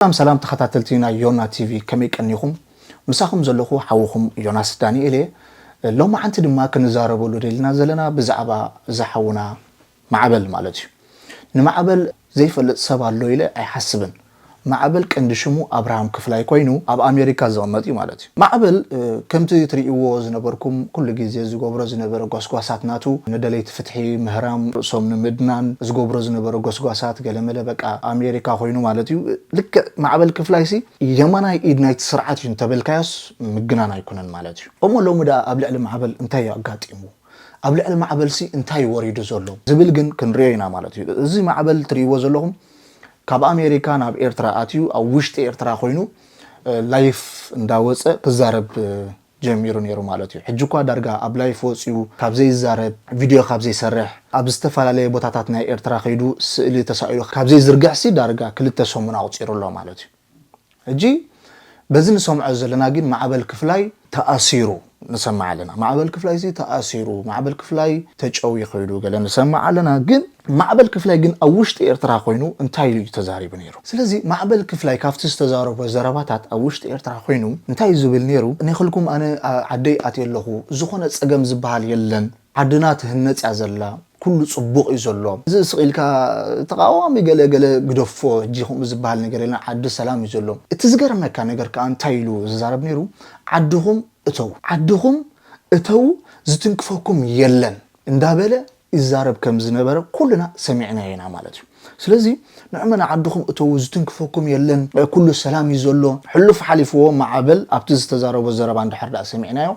ሰላም ሰላም ተኸታተልቲ ናይ ዮና ቲቪ፣ ከመይ ቀኒኹም? ምሳኹም ዘለኹ ሓውኹም ዮናስ ዳንኤል እየ። ሎማዓንቲ ድማ ክንዛረበሉ ደሊና ዘለና ብዛዕባ እዛ ሓውና ማዕበል ማለት እዩ። ንማዕበል ዘይፈልጥ ሰብ ኣሎ ኢለ ኣይሓስብን። ማዕበል ቀንዲ ሽሙ ኣብርሃም ክፍላይ ኮይኑ ኣብ ኣሜሪካ ዝቕመጥ እዩ ማለት እዩ። ማዕበል ከምቲ ትርእይዎ ዝነበርኩም ኩሉ ግዜ ዝገብሮ ዝነበረ ጓስጓሳት ናቱ ንደለይቲ ፍትሒ ምህራም፣ ርእሶም ንምድናን ዝገብሮ ዝነበረ ጓስጓሳት ገለመለ በቃ ኣሜሪካ ኮይኑ ማለት እዩ። ልክዕ ማዕበል ክፍላይሲ የማናይ ኢድ ናይቲ ስርዓት እዩ እንተበልካዮስ ምግናን ኣይኮነን ማለት እዩ። እሞ ሎሚ ደኣ ኣብ ልዕሊ ማዕበል እንታይ እዩ ኣጋጢሙ? ኣብ ልዕሊ ማዕበልሲ እንታይ ወሪዱ ዘሎ ዝብል ግን ክንሪኦ ኢና ማለት እዩ። እዚ ማዕበል ትርእይዎ ዘለኹም ካብ ኣሜሪካ ናብ ኤርትራ ኣትዩ ኣብ ውሽጢ ኤርትራ ኮይኑ ላይፍ እንዳወፀ ክዛረብ ጀሚሩ ነይሩ ማለት እዩ። ሕጂ እኳ ዳርጋ ኣብ ላይፍ ወፂኡ ካብ ዘይዛረብ፣ ቪድዮ ካብ ዘይሰርሕ፣ ኣብ ዝተፈላለየ ቦታታት ናይ ኤርትራ ከይዱ ስእሊ ተሳኢሉ ካብ ዘይዝርግሕሲ ዳርጋ ክልተ ሰሙን ኣቑፂሩ ኣሎ ማለት እዩ። ሕጂ በዚ ንሰምዖ ዘለና ግን ማዕበል ክፍላይ ተኣሲሩ ንሰምዕ ኣለና። ማዕበል ክፍላይ እዚ ተኣሲሩ፣ ማዕበል ክፍላይ ተጨዊ ከይዱ ገለ ንሰምዕ ኣለና። ግን ማዕበል ክፍላይ ግን ኣብ ውሽጢ ኤርትራ ኮይኑ እንታይ ኢሉ እዩ ተዛሪቡ ነይሩ? ስለዚ ማዕበል ክፍላይ ካብቲ ዝተዛረቦ ዘረባታት ኣብ ውሽጢ ኤርትራ ኮይኑ እንታይ እዩ ዝብል ነይሩ? "ንክልኩም ኣነ ዓ-፣ ዓደይ ኣትየ ኣለኹ፣ ዝኾነ ጸገም ዝበሃል የለን፣ ዓድና ትህነጽ እያ ዘላ፣ ኩሉ ጽቡቕ እዩ ዘሎ። እዚ ስቕ ኢልካ ተቓዋሚ ገለ ገለ ግደፎ፣ ሕጂ ከምኡ ዝበሃል ነገር የለን፣ ዓዲ ሰላም እዩ ዘሎ። እቲ ዝገርመካ ነገር ከኣ እንታይ ኢሉ ዝዛረብ ነይሩ? ዓድኹም እተው፣ ዓድኹም እተው፣ ዝትንክፈኩም የለን" እንዳበለ ይዛረብ ከም ዝነበረ ኩልና ሰሚዕናዮ ኢና ማለት እዩ። ስለዚ ንዕመ ንዓድኹም እተው፣ ዝትንክፈኩም የለን፣ ኩሉ ሰላም እዩ ዘሎ። ሕሉፍ ሓሊፍዎ ማዕበል ኣብቲ ዝተዛረቦ ዘረባ እንድሕር ደኣ ሰሚዕናዮ፣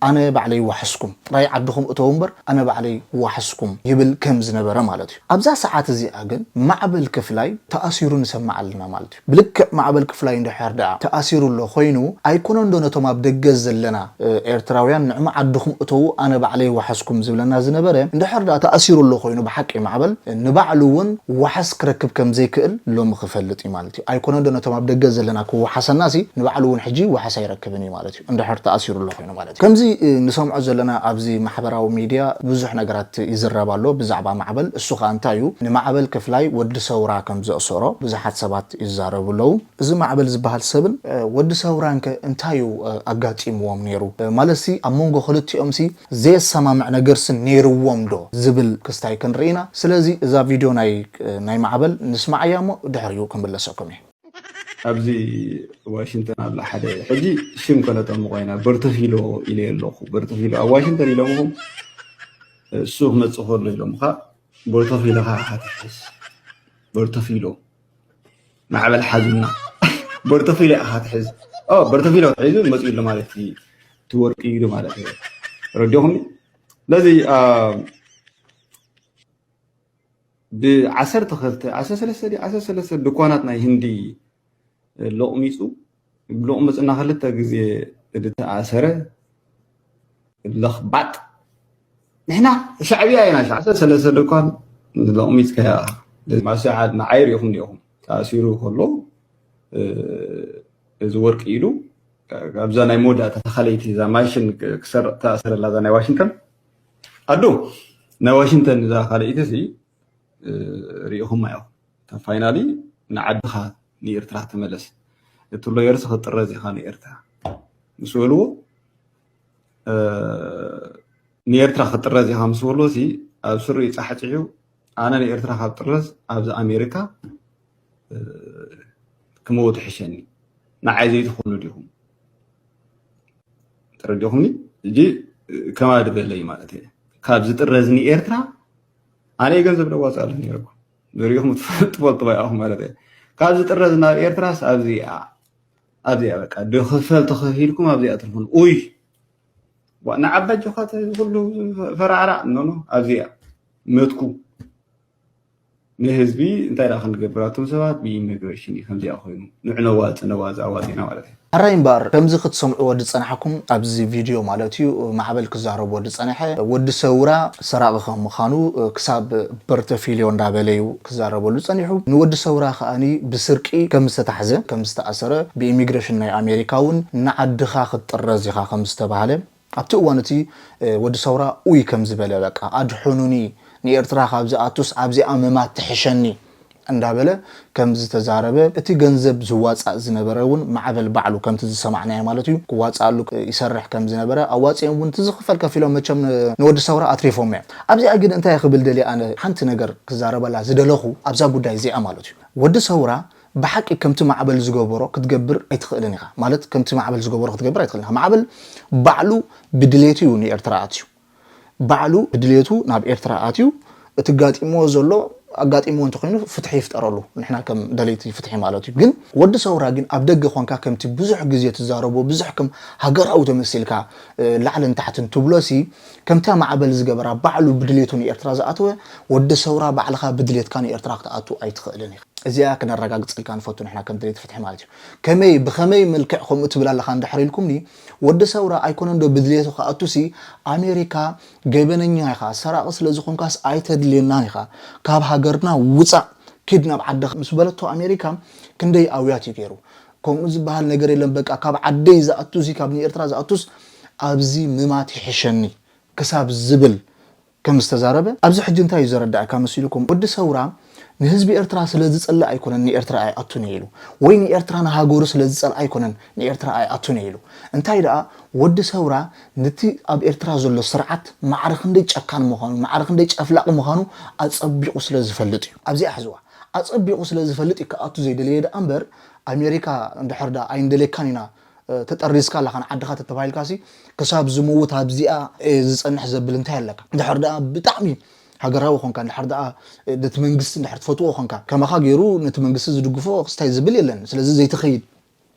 ኣነ ባዕለይ ዋሕስኩም፣ ጥራይ ዓድኹም እተው እምበር ኣነ ባዕለይ ዋሕስኩም ይብል ከም ዝነበረ ማለት እዩ። ኣብዛ ሰዓት እዚኣ ግን ማዕበል ክፍላይ ተኣሲሩ ንሰምዕ ኣለና ማለት እዩ። ብልክዕ ማዕበል ክፍላይ እንድሕር ደኣ ተኣሲሩ ኣሎ ኮይኑ፣ ኣይኮነን ዶ ነቶም ኣብ ደገ ዘለና፣ እ፣ ኤርትራውያን ንዕሚ ዓድኹም እተዉ ኣነ ባዕለይ ዋሕስኩም ዝብለና ዝነበረ? እንድሕር ደኣ ተኣሲሩ ኣሎ ኮይኑ ብሓቂ ማዕበል ንባዕሉ እውን ዋሕስ ክረክብ ከም ዘይክእል ሎሚ ክፈልጥ እዩ ማለት እዩ። ኣይኮነን ዶ ነቶም ኣብ ደገ ዘለና ክወሓሰናሲ ንባዕሉ እውን ሕጂ ዋሕስ ኣይረክብን እዩ ማለት እዩ። እንድሕር ተኣሲሩ ኣሎ ኮይኑ ማለት እዩ። ከምዚ፣ እ፣ ንሰምዖ ዘለና ኣብዚ ማሕበራዊ ሚድያ ብዙሕ ነገራት ይዝረብ ኣሎ ብዛዕባ ማዕበል። እሱ ኸኣ እንታይ እዩ? ንማዕበል ክፍላይ ወዲ ሰውራ ከም ዘእሰሮ ብዙሓት ሰባት ይዛረቡ ኣለዉ። እዚ ማዕበል ዝበሃል ሰብን፣ እ፣ ወዲ ሰውራን ከ እንታይ እዩ፣ እ፣ ኣጋጢምዎም ነይሩ? እ፣ ማለትሲ ኣብ መንጎ ክልቲኦምሲ ዘየሰማምዕ ነገርሲ ነይርዎም ዶ ዝብል ክስታይ ክንርኢ ኢና። ስለዚ እዛ ቪድዮ ናይ፣ እ፣ ናይ ማዕበል ንስማዓያ እሞ ድሕሪኡ ክምለሰኩም እየ። ኣብዚ ዋሽንግተን ኣላ ሓደ ሕጂ ሽም ከነጠምቆ ኢና፣ በርቶፊሎ ኢለ ኣለኹ። በርቶፊሎ ኣብ ዋሽንግተን ኢሎምኹም፣ እሱ ክመጽእ ከሎ ኢሎምኻ፣ በርቶፊሎኻ ኢኻ ትሕዝ። በርቶፊሎ ማዕበል ሓዙና። በርቶፊሎ ኢኻ ትሕዝ። ኦ፣ በርቶፊሎ ሒዙ መጺኡ ኣሎ ማለት እዩ። እቲ ወርቂ ኢሉ ማለት እዩ። ረዲኹም? ስለዚ፣ አ፣ ብዓሰርተ ክልተ፣ ዓሰርተ ሰለስተ ድዩ? ዓሰርተ ሰለስተ ድኳናት ናይ ህንዲ ሎቕሚጹ፣ ብሎቕምጽና ክልተ ግዜ ዝተኣሰረ ለኽባጥ። ንሕና ሻዕብያ ኢና፣ ሻዕ-፣ ዓሰርተ ሰለስተ ድኳን ሎቕሚጽካያ። ማስያ ንዓይ ርኢኹም ዲኹም? ተኣሲሩ ከሎ፣ እ፣ እዚ ወርቂ ኢሉ፣ ኣብዛ ናይ መወዳእታ ተኻለይቲ፣ እዛ ማሽን ክሰር-፣ ተኣሰረላ፣ እዛ ናይ ዋሽንግተን። ኣዶ፣ ናይ ዋሽንግተን እዛ ካልኣይቲ ሲ፣ እ፣ ርኢኹማ ኢኹም። እታ ፋይናሊ ንዓድኻ ንኤርትራ ተመለስ። እቲ ሎየርስ ክትጥረዝ ኢኻ ንኤርትራ ምስ በልዎ፣ እ፣ ንኤርትራ ክትጥረዝ ኢኻ ምስ በልዎ ሲ፣ ኣብ ስሩ ይጻሕጽሑ፣ ኣነ ንኤርትራ ካብ ጥረዝ ኣብዚ ኣሜሪካ፣ እ፣ ክመውት ይሕሸኒ። ንዓይ ዘይትኾኑ ዲኹም? ተረዲኹምኒ? ሕጂ ከማ ድበለይ ማለት እየ። ካብ ዝጥረዝኒ ኤርትራ ኣነ ገንዘብ ደዋፅእ ኣለኒ ነይረ እኮ። ዘሪኹም ትፈልጡ ባይ ኣኹም ማለት እየ። ካብ ዝጥረዝ ናብ ኤርትራስ ኣብዚኣ፣ ኣብዚኣ በቃ ድኽፈል ተኸፊልኩም ኣብዚኣ ትልኹን። ኡይ! ዋ፣ ንዓባ ጆኻት ኩሉ ፈራዕራዕ፣ ኖ፣ ኖ፣ ኣብዚኣ መትኩ። ንህዝቢ እንታይ ደኣ ክንገብር? ኣቱም ሰባት ብኢሚግሬሽን እዩ ከምዚኣ ኮይኑ። ንዑ ነዋጽእ፣ ነዋጽእ፣ ኣዋጺእና ማለት እዩ። ሕራይ እምበኣር፣ ከምዚ ክትሰምዕዎ ዝጸናሕኩም ኣብዚ ቪድዮ ማለት እዩ፣ ማዕበል ክዛረቦ ዝጸንሐ ወዲ ሰውራ ሰራቒ ከም ምዃኑ ክሳብ በርተፊልዮ እንዳበለ እዩ ክዛረበሉ ጸኒሑ። ንወዲ ሰውራ ከኣኒ ብስርቂ ከም ዝተታሕዘ፣ ከም ዝተኣሰረ፣ ብኢሚግሬሽን ናይ ኣሜሪካ እውን ንዓድኻ ክትጥረዝ ኢኻ ከም ዝተባህለ፣ ኣብቲ እዋን እቲ፣ እ፣ ወዲ ሰውራ ኡይ ከም ዝበለ፣ በቃ፣ "ኣድሕኑኒ፣ ንኤርትራ ካብ ዝኣቱስ ኣብዚኣ ምማት ትሕሸኒ" እንዳበለ ከም ዝተዛረበ፣ እቲ ገንዘብ ዝዋጻእ ዝነበረ እውን ማዕበል ባዕሉ ከምቲ ዝሰማዕናዮ ማለት እዩ ክዋጻኣሉ ይሰርሕ ከም ዝነበረ፣ ኣዋጺኦም እውን እቲ ዝኽፈል ከፊሎም መቸም ን-፣ ንወዲ ሰውራ ኣትሪፎም እዮም። ኣብዚኣ ግን እንታይ ክብል ደልየ ኣነ ሓንቲ ነገር ክዛረበላ ዝደለኹ ኣብዛ ጉዳይ እዚኣ ማለት እዩ። ወዲ ሰውራ ብሓቂ ከምቲ ማዕበል ዝገበሮ ክትገብር ኣይትኽእልን ኢኻ። ማለት ከምቲ ማዕበል ዝገበሮ ክትገብር ኣይትኽእልን ኢኻ። ማዕበል ባዕሉ ብድሌቱ እዩ ንኤርትራ ኣትዩ። ባዕሉ ብድሌቱ ናብ ኤርትራ ኣትዩ እቲ ጋጢምዎ ዘሎ ኣጋጢምዎ እንተኾይኑ ፍትሒ ይፍጠረሉ፣ ንሕና ከም ደለይቲ ፍትሒ ማለት እዩ። ግን ወዲ ሰውራ ግን ኣብ ደገ ኾንካ ከምቲ ብዙሕ ግዜ ትዛረቦ፣ ብዙሕ ከም ሃገራዊ ተመሲልካ፣ እ፣ ላዕልን ታሕትን ትብሎሲ፣ ከምታ ማዕበል ዝገበራ ባዕሉ ብድሌቱ ንኤርትራ ዝኣተወ፣ ወዲ ሰውራ ባዕልኻ ብድሌትካ ንኤርትራ ክትኣቱ ኣይትኽእልን ኢኻ። እዚኣ ክነረጋግጸልካ ንፈቱ ንሕና ከም ደለይቲ ፍትሒ ማለት እዩ። ከመይ፣ ብኸመይ መልክዕ ከምኡ ትብል ኣለኻ እንድሕር ኢልኩምኒ፣ ወዲ ሰውራ ኣይኮነን ዶ ብድሌቱ ክኣቱሲ፣ ኣሜሪካ ገበነኛ ኢኻ፣ ሰራቒ ስለ ዝኾንካስ ኣይተድልየናን ኢኻ፣ ካብ ሃገርና ውጻእ፣ ኪድ ናብ ዓድኻ ምስ በለቶ ኣሜሪካ ክንደይ ኣውያት እዩ ገይሩ። ከምኡ ዝበሃል ነገር የለን፣ በቃ ካብ ዓደይ ዝኣቱሲ፣ ካብ ንኤርትራ ዝኣቱስ ኣብዚ ምማት ይሕሸኒ ክሳብ ዝብል ከም ዝተዛረበ፣ ኣብዚ ሕጂ እንታይ እዩ ዘረዳእካ መሲልኩም? ወዲ ሰውራ ንህዝቢ ኤርትራ ስለ ዝጸልእ ኣይኮነን ንኤርትራ ኣይኣቱን እየ ኢሉ፣ ወይ ንኤርትራ ንሃገሩ ስለ ዝጸልእ ኣይኮነን ንኤርትራ ኣይኣቱን እየ ኢሉ። እንታይ ደኣ፣ ወዲ ሰውራ ነቲ ኣብ ኤርትራ ዘሎ ስርዓት ማዕረ ክንደይ ጨካን ምዃኑ፣ ማዕረ ክንደይ ጨፍላቕ ምዃኑ ኣጸቢቑ ስለ ዝፈልጥ እዩ። ኣብዚኣ ሕዝዋ፣ ኣጸቢቑ ስለ ዝፈልጥ እዩ ክኣቱ ዘይደለየ ደኣ እምበር፣ ኣሜሪካ እንድሕር ደኣ ኣይንደልየካን ኢና፣ እ፣ ተጠሪዝካ ኣለኻ ንዓድኻ ተተባሂልካሲ፣ ክሳብ ዝመውት ኣብዚኣ እየ ዝጸንሕ ዘብል እንታይ ኣለካ? እንድሕር ደኣ ብጣዕሚ ሃገራዊ ኾንካ፣ እንድሕር ደኣ፣ እ፣ ነቲ መንግስቲ እንድሕር ትፈትዎ ኾንካ፣ ከማኻ ገይሩ ነቲ መንግስቲ ዝድግፎ ክስታይ ዝብል የለን። ስለዚ ዘይትኸይድ፣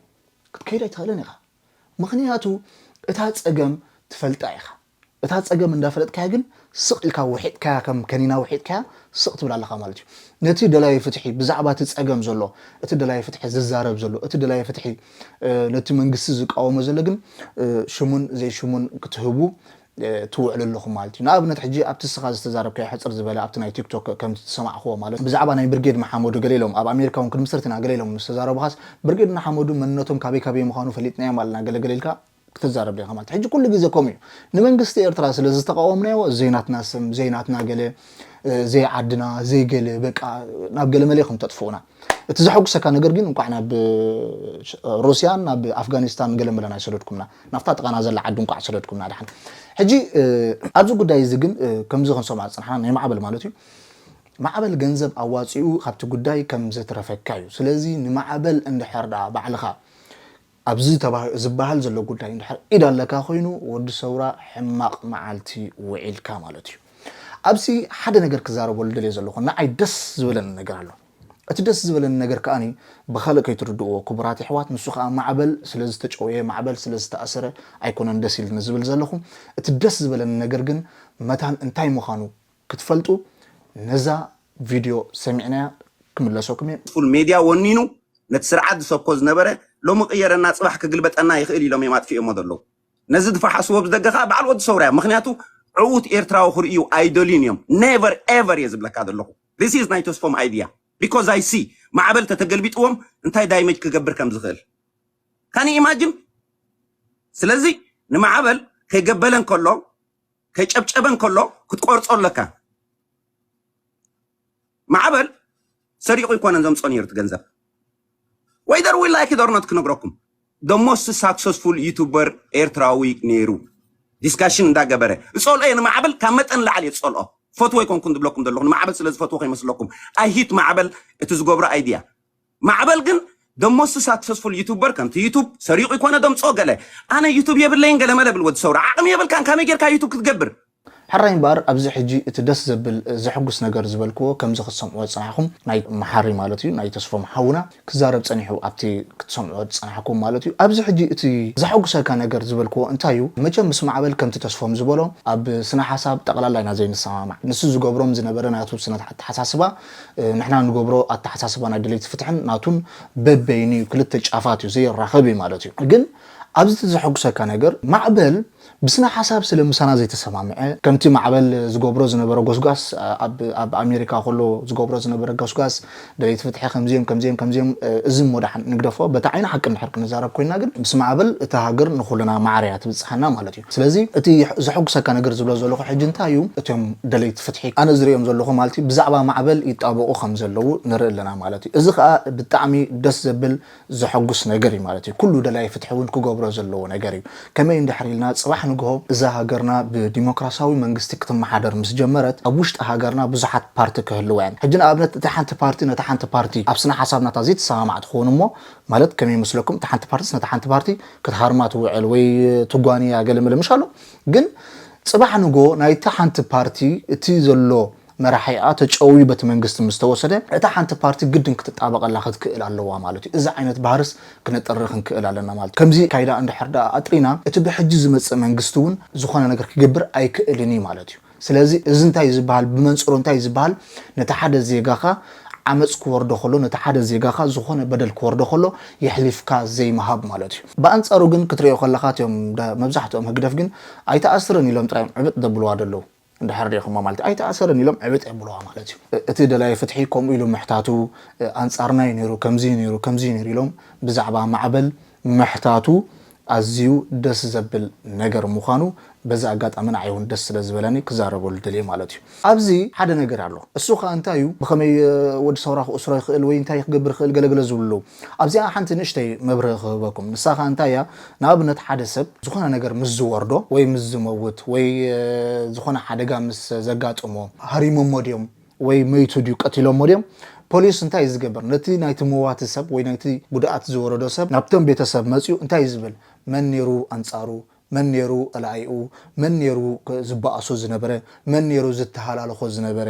ክትከይድ ኣይትኽእልን ኢኻ። ምኽንያቱ እታ ጸገም ትፈልጣ ኢኻ። እታ ጸገም እንዳፈለጥካያ ግን ስቕ ኢልካ ውሒጥካያ፣ ከም ከኒና ውሒጥካያ ስቕ ትብል ኣለኻ ማለት እዩ። ነቲ ደላዩ ፍትሒ፣ ብዛዕባ እቲ ጸገም ዘሎ፣ እቲ ደላዩ ፍትሒ ዝዛረብ ዘሎ፣ እቲ ደላዩ ፍትሒ፣ እ፣ ነቲ መንግስቲ ዝቃወሞ ዘሎ ግን፣ እ፣ ሽሙን ዘይሽሙን ክትህቡ፣ እ፣ ትውዕሉ ኣለኹም ማለት እዩ። ንኣብነት ሕጂ ኣብቲ ንስኻ ዝተዛረብካዮ ሕጽር ዝበለ ኣብቲ ናይ ቲክቶክ ከምቲ ዝሰማዕክዎ ማለት ብዛዕባ ናይ ብርጌድ ንሓመዱ ገለ ኢሎም፣ ኣብ ኣሜሪካ እውን ክንምስርት ኢና ገለ ኢሎም ምስ ተዛረቡኻስ፣ ብርጌድ ንሓመዱ መንነቶም ካበይ ካበይ ምዃኑ ፈሊጥናዮም ኣለና ገለ ገለ ኢልካ ክትዛረብ ዲኻ ማለት። ሕጂ ኩሉ ግዜ ከምኡ እዩ። ንመንግስቲ ኤርትራ ስለ ዝተቃወምናዮ ዘይናትና ስም፣ ዘይናትና ገለ፣ እ፣ ዘይዓድና፣ ዘይገለ፣ በቃ ናብ ገለ መለ ኢኹም ተጥፍኡና። እቲ ዘሐጉሰካ ነገር ግን እንቋዕ ናብ፣ እ፣ ሩስያን ናብ ኣፍጋኒስታን ገለ መለን ኣይሰደድኩምና። ናብታ ጥቓና ዘላ ዓዲ እንቋዕ ሰደድኩምና ደሓን። ሕጂ፣ እ፣ ኣብዚ ጉዳይ እዚ ግን፣ እ፣ ከምዚ ክንሰምዖ ዝጸናሕና ናይ ማዕበል ማለት እዩ። ማዕበል ገንዘብ ኣዋጺኡ ካብቲ ጉዳይ ከም ዘትረፈካ እዩ። ስለዚ ንማዕበል እንድሕር ደኣ ባዕልኻ ኣብዚ ተባ-፣ ዝበሃል ዘሎ ጉዳይ እንድሕር ኢድ ኣለካ ኮይኑ፣ ወዲ ሰውራ ሕማቕ መዓልቲ ውዒልካ ማለት እዩ። ኣብዚ ሓደ ነገር ክዛረበሉ ደልየ ዘለኹ፣ ንዓይ ደስ ዝበለኒ ነገር ኣሎ። እቲ ደስ ዝበለኒ ነገር ከኣኒ ብኻልእ ከይትርድእዎ ክቡራት የሕዋት፣ ንሱ ከኣ ማዕበል ስለ ዝተጨወየ፣ ማዕበል ስለ ዝተኣሰረ ኣይኮነን ደስ ኢልኒ ዝብል ዘለኹ። እቲ ደስ ዝበለኒ ነገር ግን መታን እንታይ ምዃኑ ክትፈልጡ ነዛ ቪድዮ ሰሚዕናያ ክምለሰኩም እየ። ፉል ሜድያ ወኒኑ ነቲ ስርዓት ዝሰብኮ ዝነበረ ሎሚ ቅየረና ጽባሕ ክግልበጠና ይኽእል ኢሎም እዮም ኣጥፊኦሞ ዘለዉ። ነዚ ዝፈሓስዎ ብደገ ከኣ በዓል ወዲ ሰውራ እዮም። ምኽንያቱ ዕዉት ኤርትራዊ ክርእዩ ኣይደልዩን እዮም። Never ever እየ ዝብለካ ዘለኹ። This is ናይ ተስፎም idea because I see ማዕበል ተተገልቢጥዎም እንታይ ዳይመጅ ክገብር ከም ዝኽእል። Can you imagine? ስለዚ ንማዕበል ከይገበለ እንከሎ፣ ከይጨብጨበ እንከሎ ክትቆርጾ ኣለካ። ማዕበል ሰሪቑ ይኮነን ዘምጾ ነይሩ እቲ ገንዘብ። Whether we like it or not ክነግረኩም። The most successful YouTuber ኤርትራዊ ነይሩ። ዲስካሽን እንዳገበረ። እጸልኦ እየ ንማዕበል ካብ መጠን ላዕሊ እየ ዝጸልኦ። ፈትዎ ኣይኮንኩን ዝብለኩም ዘለኹ። ንማዕበል ስለ ዝፈትዎ ከይመስለኩም። I hate ማዕበል እቲ ዝገብሮ ኣይድያ። ማዕበል ግን the most successful YouTuber ከምቲ YouTube ሰሪቑ ይኮነ ደምጾ ገለ። ኣነ YouTube የብለይን ገለ መለ ብል ወዲ ሰውራ። ዓቕሚ የብልካን ካመይ ጌርካ YouTube ክትገብር? ሕራይ እምበኣር ኣብዚ ሕጂ እቲ ደስ ዘብል ዘሕጉስ ነገር ዝበልክዎ ከምዚ ክትሰምዕዎ ዝጸናሕኩም ናይ መሓሪ ማለት እዩ ናይ ተስፎም ሓውና ክዛረብ ጸኒሑ ኣብቲ ክትሰምዕዎ ዝጸናሕኩም ማለት እዩ። ኣብዚ ሕጂ እቲ ዘሐጉሰካ ነገር ዝበልክዎ እንታይ እዩ? መቸም ምስ ማዕበል ከምቲ ተስፎም ዝበሎ ኣብ ስነ ሓሳብ ጠቕላላ ኢና ዘይንሰማማዕ። ንሱ ዝገብሮም ዝነበረ ናቱ ስነ ኣተሓሳስባ፣ እ፣ ንሕና ንገብሮ ኣተሓሳስባ ናይ ድሌት ፍትሕን ናቱን በበይኑ እዩ፣ ክልተ ጫፋት እዩ፣ ዘየራኸብ እዩ ማለት እዩ። ግን ኣብዚ እቲ ዘሐጉሰካ ነገር ማዕበል ብስነ ሓሳብ ስለ ምሳና ዘይተሰማምዐ፣ ከምቲ ማዕበል ዝገብሮ ዝነበረ ጎስጓስ፣ ኣብ ኣሜሪካ ከሎ ዝገብሮ ዝነበረ ጎስጓስ፣ ደለይቲ ፍትሒ ከምዚኦም ከምዚኦም ከምዚኦም፣ እዚ እሞ ደሓን ንግደፎ። በቲ ዓይኒ ሓቂ እንድሕር ክንዛረብ ኮይና ግን፣ ምስ ማዕበል እታ ሃገር ንኹልና ማዕረ እያ ትብጽሓና ማለት እዩ። ስለዚ እቲ ዘሐጉሰካ ነገር ዝብሎ ዘለኹ ሕጂ እንታይ እዩ? እቶም ደለይቲ ፍትሒ ኣነ ዝርእዮም ዘለኹ ማለት እዩ፣ ብዛዕባ ማዕበል ይጣበቑ ከም ዘለዉ ንርኢ ኣለና ማለት እዩ። እዚ ከዓ ብጣዕሚ ደስ ዘብል ዘሐጉስ ነገር እዩ ማለት እዩ። ኩሉ ደላይ ፍትሒ እውን ክገብሮ ዘለዎ ነገር እዩ። ከመይ እንድሕር ኢልና፣ ጽባሕ ንግሆ እዛ ሃገርና ብዲሞክራሲያዊ መንግስቲ ክትመሓደር ምስ ጀመረት፣ ኣብ ውሽጢ ሃገርና ብዙሓት ፓርቲ ክህልዋ እየን። ሕጂ ንኣብነት፣ እቲ ሓንቲ ፓርቲ ነታ ሓንቲ ፓርቲ ኣብ ስነ ሓሳብ ናታ ዘይትሰማማዕ ትኸውን እሞ፣ ማለት ከመይ ይመስለኩም? እቲ ሓንቲ ፓርቲስ ነታ ሓንቲ ፓርቲ ክትሃርማ ትውዕል ወይ ትጓንያ ገለ መለ ምሽ ኣሎ። ግን ጽባሕ ንግሆ ናይቲ ሓንቲ ፓርቲ እቲ ዘሎ መራሒኣ ተጨውዩ በቲ መንግስቲ ምስ ተወሰደ፣ እታ ሓንቲ ፓርቲ ግድን ክትጣበቐላ ክትክእል ኣለዋ ማለት እዩ። እዚ ዓይነት ባህርስ ክነጥሪ ክንክእል ኣለና ማለት እዩ። ከምዚ ካይዳ እንድሕር ደኣ ኣጥሪና፣ እቲ ብሕጂ ዝመጽእ መንግስቲ እውን ዝኾነ ነገር ክገብር ኣይክእልን እዩ ማለት እዩ። ስለዚ እዚ እንታይ ዝበሃል፣ ብመንጽሩ እንታይ ዝበሃል፣ ነቲ ሓደ ዜጋኻ ዓመጽ ክወርዶ ከሎ፣ ነቲ ሓደ ዜጋኻ ዝኾነ በደል ክወርዶ ከሎ የሕሊፍካ ዘይምሃብ ማለት እዩ። ብኣንጻሩ ግን ክትሪኦ ከለኻ፣ እቲኦም ደ-፣ መብዛሕትኦም ህግደፍ ግን ኣይተኣስርን ኢሎም ጥራይ እዮም ዕብጥ ዘብልዋ ዘለዉ። እንድሕር ሪኢኹሞ ማለት እዩ። ኣይተኣሰርን ኢሎም ዕብጥ የብልዋ ማለት እዩ። እ-፣ እቲ ደላይ ፍትሒ ከምኡ ኢሉ ምሕታቱ፣ እ፣ ኣንጻርና እዩ ነይሩ፣ ከምዚ እዩ ነይሩ፣ ከምዚ እዩ ነይሩ ኢሎም ብዛዕባ ማዕበል ምሕታቱ ኣዝዩ ደስ ዘብል ነገር ምዃኑ በዚ ኣጋጣሚ ንዓይ እውን ደስ ስለ ዝበለኒ ክዛረበሉ ደልየ ማለት እዩ። ኣብዚ ሓደ ነገር ኣሎ። እሱ ኸኣ እንታይ እዩ? ብኸመይ፣ እ፣ ወዲ ሰውራ ክእስሮ ይኽእል ወይ እንታይ ክገብር ይኽእል ገለገለ ዝብሉ ኣለዉ። ኣብዚኣ ሓንቲ ንእሽተይ መብርሂ ክህበኩም። ንሳ ኸኣ እንታይ እያ? ንኣብነት ሓደ ሰብ ዝኾነ ነገር ምስ ዝወርዶ ወይ ምስ ዝመውት ወይ፣ እ፣ ዝኾነ ሓደጋ ምስ ዘጋጥሞ፣ ሃሪሞሞ ድዮም ወይ መይቱ ድዩ፣ ቀቲሎሞ ድዮም? ፖሊስ እንታይ እዩ ዝገብር? ነቲ ናይቲ መዋቲ ሰብ ወይ ናይቲ ጉድኣት ዝወረዶ ሰብ ናብቶም ቤተሰብ መጺኡ እንታይ እዩ ዝብል? መን ነይሩ ኣንጻሩ? መን ነይሩ ጸላኢኡ? መን ነይሩ ዝበኣሶ ዝነበረ? መን ነይሩ ዝተሃላለኾ ዝነበረ?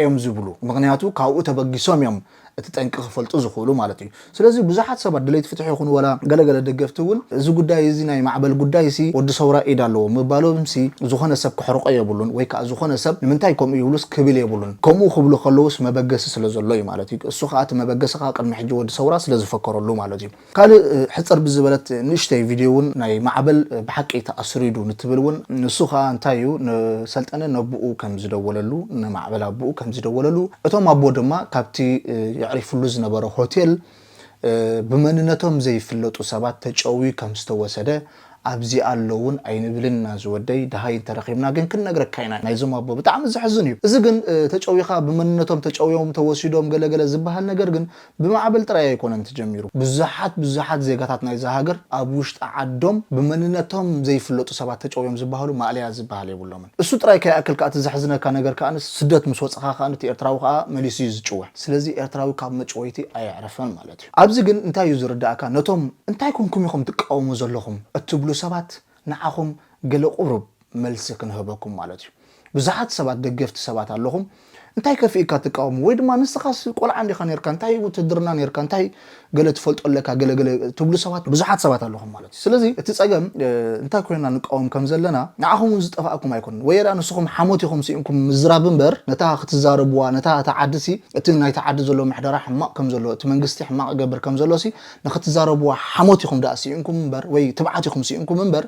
እዮም ዝብሉ። ምኽንያቱ ካብኡ ተበጊሶም እዮም እቲ ጠንቂ ክፈልጡ ዝኽእሉ ማለት እዩ። ስለዚ ብዙሓት ሰባት ደለይቲ ፍትሒ ይኹኑ ወላ ገለገለ ደገፍቲ እውን እዚ ጉዳይ እዚ ናይ ማዕበል ጉዳይ ሲ ወዲ ሰውራ ኢድ ኣለዎ ምባሎም ሲ ዝኾነ ሰብ ክሕርቆ የብሉን ወይ ከዓ ዝኾነ ሰብ ንምንታይ ከምኡ ይብሉስ ክብል የብሉን። ከምኡ ክብሉ ከለውስ መበገሲ ስለ ዘሎ እዩ ማለት እዩ። እሱ ከዓ እቲ መበገሲ ከዓ ቅድሚ ሕጂ ወዲ ሰውራ ስለ ዝፈከረሉ ማለት እዩ። ካልእ፣ እ፣ ሕጽር ብዝበለት ንእሽተይ ቪድዮ እውን ናይ ማዕበል፣ እ፣ ብሓቂ ተኣስሩ ዩ ዶ ንትብል እውን ንሱ ከዓ እንታይ እዩ ንሰልጠነ ነብኡ ከም ዝደወለሉ፣ ንማዕበል ኣቦኡ ከም ዝደወለሉ፣ እቶም ኣቦ ድማ ካብቲ፣ እ፣ የዕሪፍሉ ዝነበረ ሆቴል፣ እ፣ ብመንነቶም ዘይፍለጡ ሰባት ተጨውዩ ከም ዝተወሰደ፣ ኣብዚ ኣለውን ኣይንብልን ኢና ዝወደይ፣ ደሃይ እንተረኺብና ግን ክንነግረካ ኢና። ናይዞም ኣቦ ብጣዕሚ ዘሕዝን እዩ። እዚ ግን፣ እ፣ ተጨዊኻ ብመንነቶም ተጨውዮም ተወሲዶም ገለገለ ዝበሃል ነገር ግን ብማዕበል ጥራይ ኣይኮነን ተጀሚሩ። ብዙሓት ብዙሓት ዜጋታት ናይዛ ሃገር ኣብ ውሽጢ ዓዶም ብመንነቶም ዘይፍለጡ ሰባት ተጨውዮም ዝበሃሉ ማእለያ ዝበሃል የብሎምን። እሱ ጥራይ ከይኣክል ከኣ እቲ ዘሕዝነካ ነገር ከኣ ስደት ምስ ወጻኻ ከኣ እቲ ኤርትራዊ ከኣ መሊሱ እዩ ዝጭወ። ስለዚ ኤርትራዊ ካብ መጭወይቲ ኣየዕረፈን ማለት እዩ። ኣብዚ ግን እንታይ እዩ ዝርዳእካ? ነቶም እንታይ ኮንኩም ኢኹም ትቃወሙ ዘለኹም እትብሉ ሰባት ንዓኹም ገለ ቁሩብ መልሲ ክንህበኩም ማለት እዩ። ብዙሓት ሰባት ደገፍቲ ሰባት ኣለኹም። እንታይ ከፊእካ ትቃወሙ? ወይ ድማ ንስኻስ ቆልዓ እንዲኻ ነርካ፣ እንታይ ውትድርና ነርካ፣ እንታይ ገለ ትፈልጦ ኣለካ፣ ገለ ገለ ትብሉ ሰባት ብዙሓት ሰባት ኣለኹም ማለት እዩ። ስለዚ እቲ ጸገም፣ እ፣ እንታይ ኮይና ንቃወም ከም ዘለና ንዓኹም እውን ዝጠፋእኩም ኣይኮነን። ወይ ደኣ ንስኹም ሓሞት ኢኹም ስኢንኩም ምዝራብ እምበር ነታ ክትዛረብዋ፣ ነታ እታ ዓዲ ሲ፣ እቲ ናይቲ ዓዲ ዘሎ ምሕደራ ሕማቕ ከም ዘሎ፣ እቲ መንግስቲ ሕማቕ ይገብር ከም ዘሎ ሲ ንክትዛረብዋ ሓሞት ኢኹም ደኣ ስኢንኩም እምበር ወይ ትብዓት ኢኹም ስኢንኩም እምበር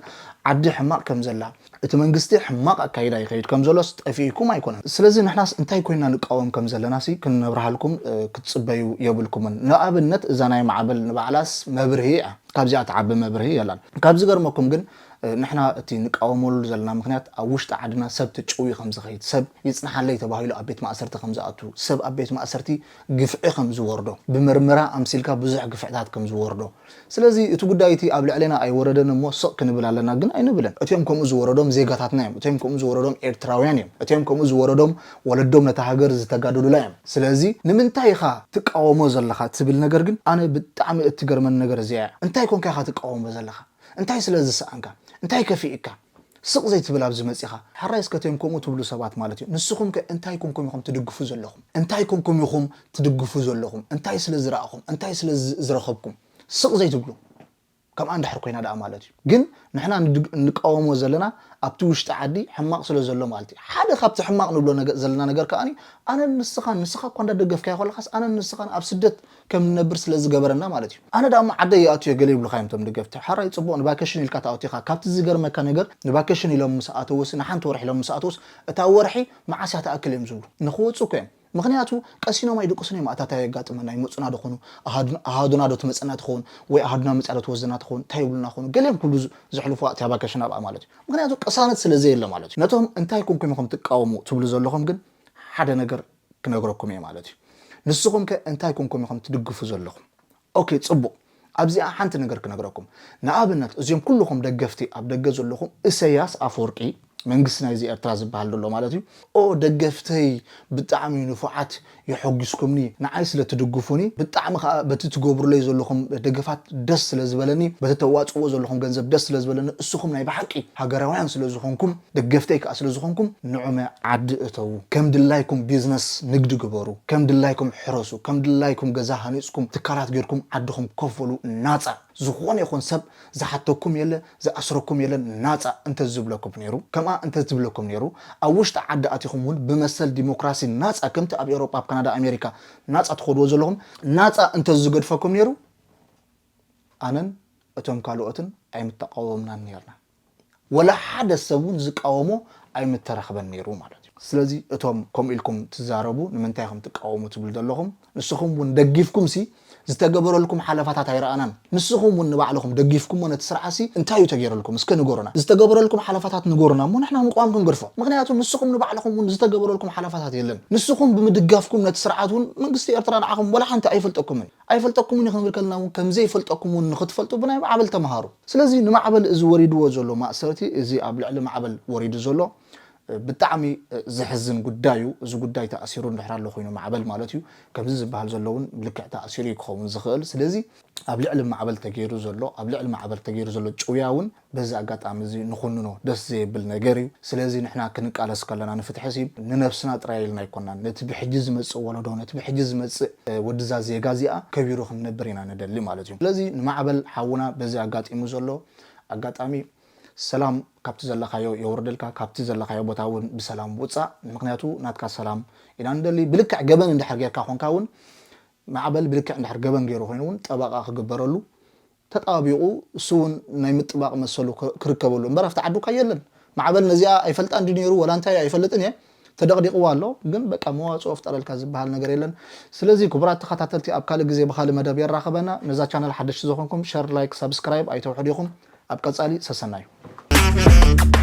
ዓዲ ሕማቕ ከም ዘላ እቲ መንግስቲ ሕማቕ ኣካይዳ ይኸይድ ከም ዘሎስ ጠፊእኩም ኣይኮነን። ስለዚ ንሕናስ እንታይ ኮይና ንቃወም ከም ዘለናሲ ክንነብርሃልኩም፣ እ፣ ክትጽበዩ የብልኩምን። ንኣብነት እዛ ናይ ማዕበል ንባዕላስ መብርሂ እያ። ካብዚኣ ትዓቢ መብርሂ የላን። ካብ ዝገርመኩም ግን፣ እ፣ ንሕና እቲ ንቃወመሉ ዘለና ምኽንያት ኣብ ውሽጢ ዓድና ሰብ ተጨውዩ ከም ዝኸይድ፣ ሰብ ይጽንሓለይ ተባሂሉ ኣብ ቤት ማእሰርቲ ከም ዝኣቱ፣ ሰብ ኣብ ቤት ማእሰርቲ ግፍዒ ከም ዝወርዶ፣ ብምርመራ ኣምሲልካ ብዙሕ ግፍዕታት ከም ዝወርዶ፣ ስለዚ እቲ ጉዳይ እቲ ኣብ ልዕሌና ኣይወረደን እሞ ስቕ ክንብል ኣለና ግን ኣይንብልን። እቲኦም ከምኡ ዝወረዶም ዜጋታትና እዮም። እቲኦም ከምኡ ዝወረዶም ኤርትራውያን እዮም። እቲኦም ከምኡ ዝወረዶም ወለዶም ነታ ሃገር ዝተጋደሉላ እዮም። ስለዚ ንምንታይ ኢኻ ትቃወሞ ዘለኻ ትብል ነገር ግን ኣነ ብጣዕሚ እትገርመኒ ነገር እዚኣ እያ። እንታይ ኮንካ ኢኻ ትቃወሞ ዘለኻ? እንታይ ስለ ዝሰኣንካ? እንታይ ከፊእካ? ስቕ ዘይትብል ኣብዚ መጺኻ። ሕራይ እስከ እቲኦም ከምኡ ትብሉ ሰባት ማለት እዩ። ንስኹም ከ እንታይ ኮንኩም ኢኹም ትድግፉ ዘለኹም? እንታይ ኮንኩም ኢኹም ትድግፉ ዘለኹም? እንታይ ስለ ዝረኣኹም? እንታይ ስለ ዝ-፣ ዝረኸብኩም? ስቕ ዘይትብሉ። ከምኣ እንድሕር ኮይና ደኣ ማለት እዩ። ግን ንሕና ንድግ- እንቃወሞ ዘለና ኣብቲ ውሽጢ ዓዲ ሕማቕ ስለ ዘሎ ማለት እዩ። ሓደ ካብቲ ሕማቕ ንብሎ ነገ- ዘለና ነገር ከኣ ኣነ ንስኻን ንስኻ እኳ እንዳደገፍካዮ ከለኻስ ኣነ ንስኻን ኣብ ስደት ከም ንነብር ስለ ዝገበረና ማለት እዩ። ኣነ ደኣ እሞ ዓደይ ይኣትዮ ገለ ይብሉኻ እዮም እቶም ደገፍቲ። ሓራይ ጽቡቕ ንቫኬሽን ኢልካ ተኣትኻ ካብቲ ዝገርመካ ነገር ንቫኬሽን ኢሎም ምስ ኣተወሲ ንሓንቲ ወርሒ ኢሎም ምስ ኣተወስ እታ ወርሒ መዓስ እያ ትኣክል እዮም ዝብሉ ንኽወፁ እኮ እዮም። ምክንያቱ ቀሲኖም ኣይድቅሱን እዮም ኣታታ የጋጥመና ይመፁና ዶ ኾኑ ኣሃዱና ዶ ትመፀና ትኸውን ወይ ኣሃዱና መፅያ ዶ ትወስደና ትኸውን እንታይ ይብሉና ኾኑ ገሊኦም ክብሉ ዘሕልፉ እትያ ቫኬሽን ኣብኣ ማለት እዩ። ምክንያቱ ቅሳነት ስለ ዘየለ ማለት እዩ። ነቶም እንታይ ኮንኩም ኢኹም ትቃወሙ ትብሉ ዘለኹም ግን ሓደ ነገር ክነግረኩም እየ ማለት እዩ። ንስኹም ከ እንታይ ኮንኩም ኢኹም ትድግፉ ዘለኹም? ኦኬ ጽቡቕ። ኣብዚኣ ሓንቲ ነገር ክነግረኩም። ንኣብነት እዚኦም ኩልኹም ደገፍቲ ኣብ ደገ ዘለኹም እሰያስ ኣፈወርቂ መንግስቲ ናይዚ ኤርትራ ዝበሃል ዘሎ ማለት እዩ። ኦ ደገፍተይ ብጣዕሚ ንፉዓት የሐጉስኩምኒ ንዓይ ስለ ትድግፉኒ ብጣዕሚ ከዓ በቲ ትገብሩለይ ዘለኹም ደገፋት ደስ ስለ ዝበለኒ በቲ ተዋፅዎ ዘለኹም ገንዘብ ደስ ስለ ዝበለኒ እስኹም ናይ ብሓቂ ሃገራውያን ስለ ዝኾንኩም ደገፍተይ ከዓ ስለ ዝኾንኩም ንዑመ ዓዲ እተዉ ከም ድላይኩም ቢዝነስ ንግዲ ግበሩ ከም ድላይኩም ሕረሱ ከም ድላይኩም ገዛ ሃኒፅኩም ትካላት ጌርኩም ዓድኹም ኮፈሉ ናፃ ዝኾነ ይኹን ሰብ ዝሓተኩም የለ ዝኣስረኩም የለን ናፃ እንተዝብለኩም ነይሩ ከምኣ እንተዝብለኩም ነይሩ ኣብ ውሽጢ ዓዲ ኣቲኹም እውን ብመሰል ዲሞክራሲ ናፃ ከምቲ ኣብ ኤውሮጳ ኣብ ካናዳ ኣሜሪካ ናፃ ትኸድዎ ዘለኹም ናፃ እንተዝገድፈኩም ነይሩ ኣነን እቶም ካልኦትን ኣይምተቃወምናን ነርና ወላ ሓደ ሰብ እውን ዝቃወሞ ኣይምተረኽበን ነይሩ ማለት እዩ ስለዚ እቶም ከምኡ ኢልኩም ትዛረቡ ንምንታይ ኢኹም ትቃወሙ ትብሉ ዘለኹም ንስኹም እውን ደጊፍኩም ሲ ዝተገበረልኩም ሓለፋታት ኣይረኣናን ንስኹም እውን ንባዕልኹም ደጊፍኩሞ ነቲ ስርዓት ሲ እንታይ እዩ ተገይረልኩም እስከ ንገሩና ዝተገበረልኩም ሓለፋታት ንገሩና እሞ ንሕና ምቋም ክንገድፎ ምክንያቱ ንስኹም ንባዕልኹም እውን ዝተገበረልኩም ሓለፋታት የለን ንስኹም ብምድጋፍኩም ነቲ ስርዓት እውን መንግስቲ ኤርትራ ንዓኹም ወላ ሓንቲ ኣይፈልጠኩምን ኣይፈልጠኩምን እዩ ክንብል ከለና እውን ከምዘይፈልጠኩም እውን ንክትፈልጡ ብናይ ማዕበል ተምሃሩ ስለዚ ንማዕበል እዚ ወሪድዎ ዘሎ ማእሰርቲ እዚ ኣብ ልዕሊ ማዕበል ወሪዱ ዘሎ ብጣዕሚ ዝሕዝን ጉዳይ እዩ እዚ ጉዳይ ተኣሲሩ እንድሕር ኣሎ ኮይኑ ማዕበል ማለት እዩ ከምዚ ዝበሃል ዘሎ እውን ብልክዕ ተኣሲሩ እዩ ክኸውን ዝኽእል ስለዚ ኣብ ልዕሊ ማዕበል ተገይሩ ዘሎ ኣብ ልዕሊ ማዕበል ተገይሩ ዘሎ ጭውያ እውን በዚ ኣጋጣሚ እዚ ንኹንኖ ደስ ዘየብል ነገር እዩ ስለዚ ንሕና ክንቃለስ ከለና ንፍትሒ ሲ ንነብስና ጥራይ ኢልና ኣይኮናን ነቲ ብሕጂ ዝመፅእ ወለዶ ነቲ ብሕጂ ዝመፅእ ወድዛ ዜጋ እዚኣ ከቢሩ ክንነብር ኢና ንደሊ ማለት እዩ ስለዚ ንማዕበል ሓውና በዚ ኣጋጢሙ ዘሎ ኣጋጣሚ ሰላም ካብቲ ዘለካዮ የውርደልካ ካብቲ ዘለካዮ ቦታ እውን ብሰላም ውፃእ ምክንያቱ ናትካ ሰላም ኢና ንደሊ ብልክዕ ገበን እንድሕር ጌርካ ኮንካ እውን ማዕበል ብልክዕ እንድሕር ገበን ገይሩ ኮይኑ እውን ጠበቃ ክግበረሉ ተጣቢቑ እሱ እውን ናይ ምጥባቕ መሰሉ ክርከበሉ እምበር ኣብቲ ዓዱ ካ የለን ማዕበል ነዚኣ ኣይፈልጣ እንዲ ነይሩ ወላ እንታይ ኣይፈልጥን እየ ተደቕዲቕዋ ኣሎ ግን በቃ መዋፅኦ ፍጠረልካ ዝበሃል ነገር የለን ስለዚ ክቡራት ተኸታተልቲ ኣብ ካልእ ግዜ ብካልእ መደብ የራኸበና ነዛ ቻነል ሓደሽቲ ዝኾንኩም ሸር ላይክ ሳብስክራይብ ኣይተውሕዱ ኢኹም ኣብ ቀፃሊ ሰሰናዩ